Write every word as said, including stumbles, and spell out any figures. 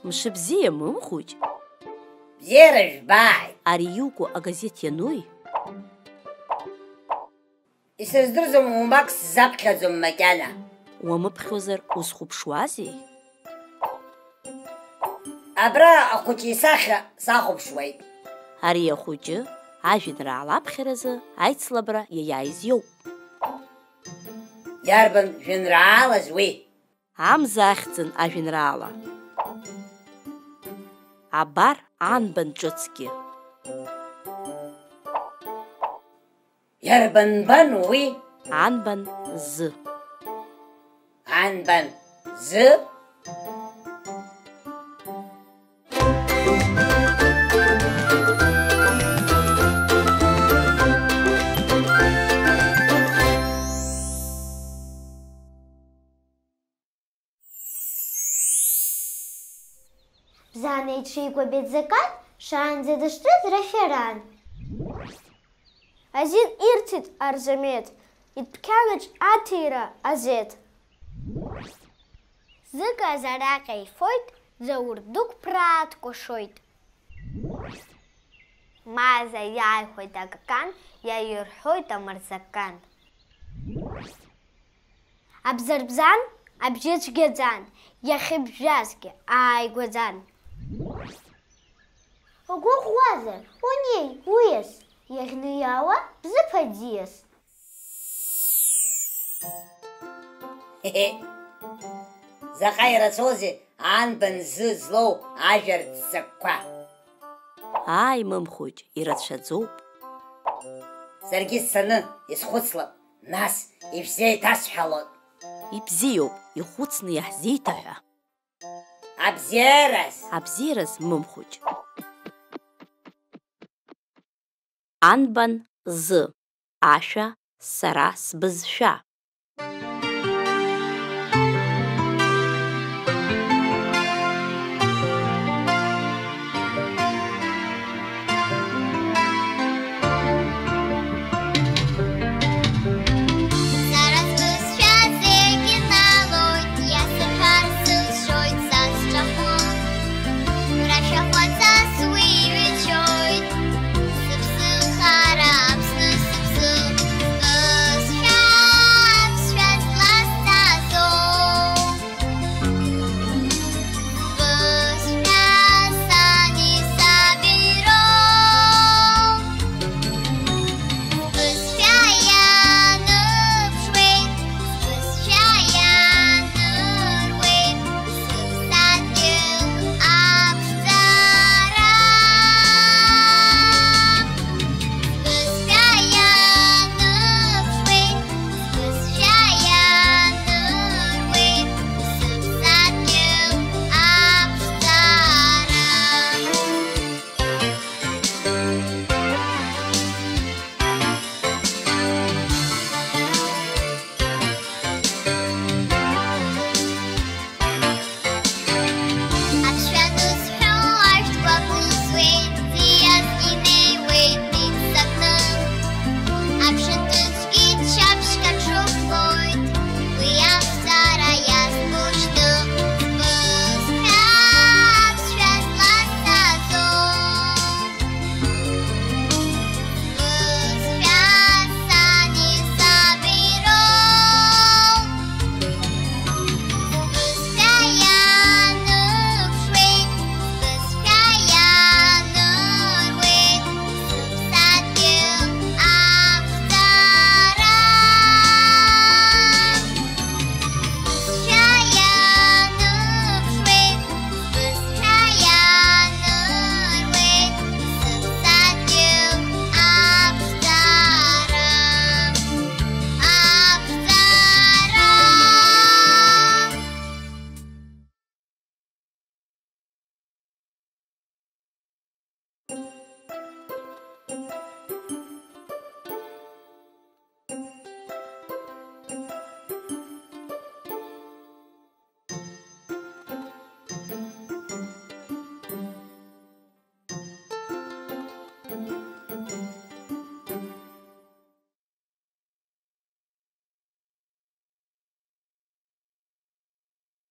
Мшыбзиа, Мымхәыҷ! Бзиара жәбааит! Ари иуку агазеҭ иануи? Исыздырӡом, умбак сзаԥхьаӡом макьана. Уамыԥхьозар, узхәаԥшуазеи? Абра ахәыҷы исахьа сахәаԥшуеит. Ари ахәыҷы ажәеинраала аԥхьаразы аицлабра иаиааиз иоуп. Иарбан жәеинраалаз уи? Амза ахьӡын ажәеинраала. Абар анбан ҿыцгьы. Иарбанбан уи? Анбан зы. Анбан зы? Бзанеи иҽеикәабеит Закан, шаанӡа дышьҭыз рашәаран. Азин ирҭеит Арзамеҭ, идәқьанаҿ аҭира азеҭ. Зыказы араҟа ифоит, Заур дук ԥраа дкәашоит. Маза иааихәеит агаган, иаирҳәоит амырзакан. Абзарбзан абжьы цәгьаӡан, иахьыбжьазгьы ааигәаӡан. Угәыӷуазар, унеи, уиас, иаӷьны иаауа бзыԥ аӡиас. Заҟа ирацәоузеи анбан зы злоу ажәа рццакқәа! Ааи, Мымхәыҷ, ирацәаӡоуп. Саргьы сцаны исхәыцлап, нас ишәзеиҭасҳәалоит. Ибзиоуп, ихәыцны иаҳзеиҭаҳәа. Абзиараз! Абзиараз, Мымхәыҷ. Анбан зы, ашәа, сара сбызшәа.